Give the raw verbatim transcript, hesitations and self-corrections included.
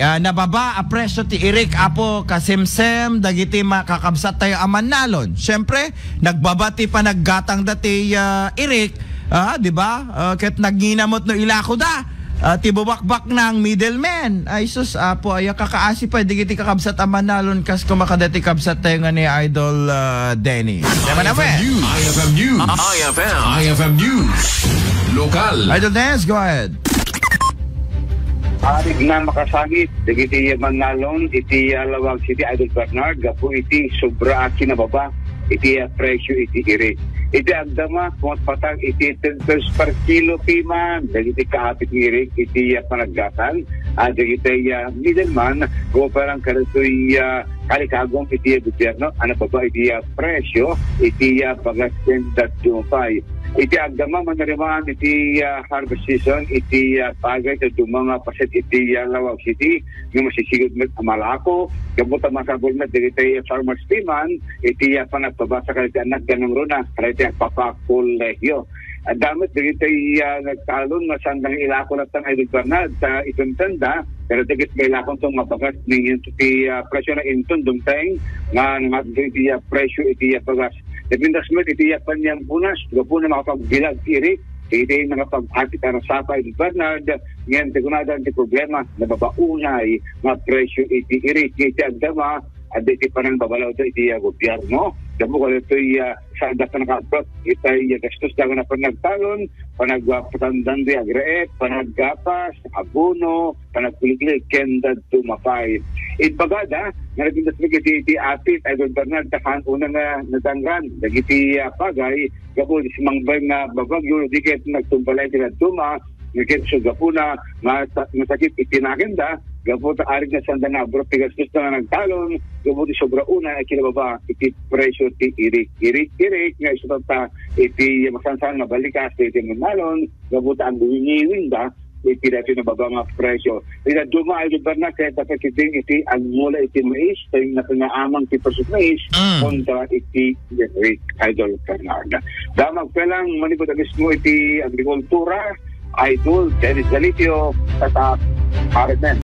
Ah, nababa a presyo ti irik, Apo, kasemsem dagiti ma-, kakabsat tayo a mannalon. Siyempre, nagbaba ti panaggatang dati, ah, irik, ah, di ba? Ah, ket nagngina met no ilako da. Ah, ti bubakbak ng middleman. Ay, sus, Apo, aya kakaasi pay dagiti kakabsat a mannalon kas kumakadati kabsat tayo nga ni Idol, ah, Dennis. Tama na, I F M News. I F M News. I F M. I F M News. Lokal. Idol Dennis, go ahead. Arig na makasangit dagiti mannalon iti, ah, Laoag City, Idol Bernard, gapu iti sobra a kinababa iti, ah, presyo iti irik. Iti agdama, kumatpatag iti ten pesos per kilo piman dagiti kaapit nga irik iti, ah, panaggatang, ah, dagiti, ah, middleman, gapu parang kadagitoy, ah, kalikagum iti, ah, gobyerno, a nababa iti, ah, presyo iti, ah, bagas ken dadduma pay. Iti agdama, manirimaan iti, ah, harvest season iti, ah, pagay ken dadduma nga paset iti, ah, Laoag City nga masisigud met a malako. Gapu ta masapul met dagiti farmers piman iti, ah, panagpabasa kadagiti annak ken nangruna kadagiti agpapakolehiyo. Adda met dagiti, ah, nagtalon nga saan da nga ilako latta, Idol Bernard, ta itentenda, pero dagiti mailako to nga bagas, nia ti, ah, presyo na inton dumteng nga nangato iti, ah, presyo iti, ah, bagas. Napintas met iti, ah, paniampunas, gapu na makapagbilag ti irik, iti nakapag-apit a nasapa, Idol Bernard, ngem ti kunada ti problema, nababa unay nga presyo iti irik. Iti agdama, adda iti panangbabalaw iti, ah, gobyerno. Gapu kadagitoy, ah, saan da pannakaabot iti, ah, gastos da nga panagtalon, panagpatandan di agraet, panaggapas, abono, panagkuliklik, ken dadduma pay. Ibagada, nga nagpintas met iti, iti apit, Idol Bernard, ta haan unay nga nadangran dagiti, ah, pagay, gapu iti simangbay nga babagyo, no di ket nagtumbalay ti dadduma, nga ket isu gapuna, masa-, masakit iti nakemda, gapu ta arig na saan da nga abro ti gastos nga nagtalon, gapu ti sobra unay a kinababa iti presyo ti irik, irik, irik, nga isu tatta iti masansan nga balikas iti mannalon, gapu ta agwiwiwingda iti daytoy nababa nga presyo. Iti dadduma, Idol Bernard, kayatna ketdin iti agmula iti mais, ta napingaamang ti presyo ti mais Mm. kontra iti irik, Idol Bernard. Damag pa lang, manipud a mismo iti agrikultura, Idol Dennis Galicio, tatak, Armen.